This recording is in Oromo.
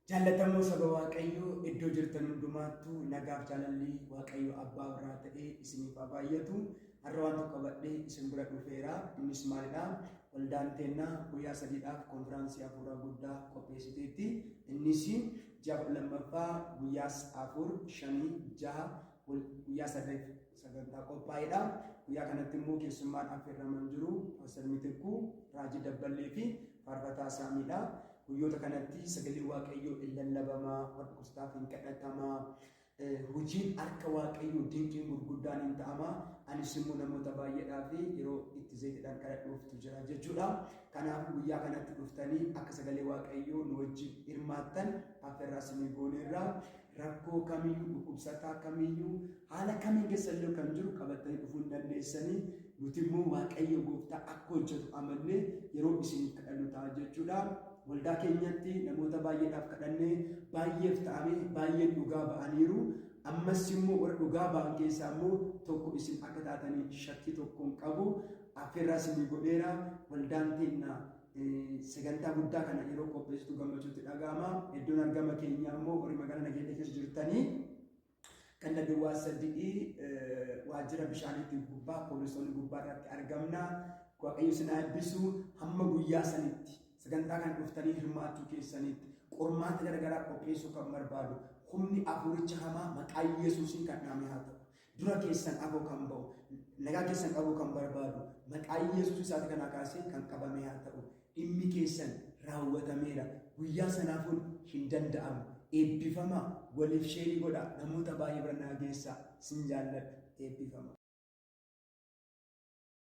Jaallatamoo saba Waaqayyoo iddoo jirtan hundumaattuu nagaaf jaalalli Waaqayyo Abbaa biraa ta'ee isiniif haa baay'atu. Har'a waan tokko qabadhee isin bira dhufeera. Innis maalidha? Waldaan teennaa guyyaa sadiidhaaf konfiraansii hafuuraa guddaa qopheessiteetti. Innis ji'a 12ffaa guyyaa 4, 5, 6 guyyaa sadiif sagantaa qophaa'edha. Guyyaa kanatti immoo keessummaan affeerraman jiru Paaster Mitikkuu, Raajii Dabballee fi Faarfataa Saamiidha. Guyyoota kanatti sagalee Waaqayyoo in lallabamaa, warra dhukkubsataaf hin kadhatamaa, hojiin harka Waaqayyoo dinqiin gurguddaan hin ta'ama. Anis immoo namoota baay'eedhaaf yeroo itti zayitiidhaan kadhadhuuftu jira jechuudha. Kanaafuu guyyaa kanatti dhuftanii akka sagalee Waaqayyoo nu wajjin hirmaattan affeerraa isinii gooneerra. Rakkoo kamiyyuu, dhukkubsataa kamiyyuu, haala kamiin keessa illee kan jiru qabattanii dhufuu hin dandeessanii. Nuti immoo Waaqayyo gooftaa akka hojjetu amannee yeroo isiniif kadhannu ta'a jechuudha. Waldaa keenyatti namoota baay'eedhaaf kadhannee baay'eef ta'amee baay'een dhugaa ba'aniiru. Ammas immoo warra dhugaa ba'an keessaa immoo tokko isin akka taatanii shakkii tokko hin qabu. Affeerraa isinii godheera. Waldaan teenna sagantaa guddaa kana yeroo qopheessitu gammachuutti dhaga'ama. Iddoon argama keenyaa immoo warri magaalaa Nageellee keessa jirtanii ganda duwwaa sadii waajjira bishaaniitti gubbaa poolisoonni gubbaa irratti argamna. Waaqayyo isin haa eebbisu hamma guyyaa sanitti sagantaa kana dhuftanii hirmaachuu keessanitti qormaata garaagaraa qopheessuu kan barbaadu humni hafuuricha hamaa maqaa Yesuusiin kan dhaame haa ta'u. Dura keessan afoo kan ba'u, nagaa keessan qabuu kan barbaadu, maqaa Yesuus isaati kanaa kaasee kan qabame haa ta'u. Dhimmi keessan raawwatameera. Guyyaa sanaafuun hin danda'amu. Eebbifamaa, waliif sheerii godhaa, namoota baay'ee bira naa geessaa. Sin jaalladha. Eebbifamaa.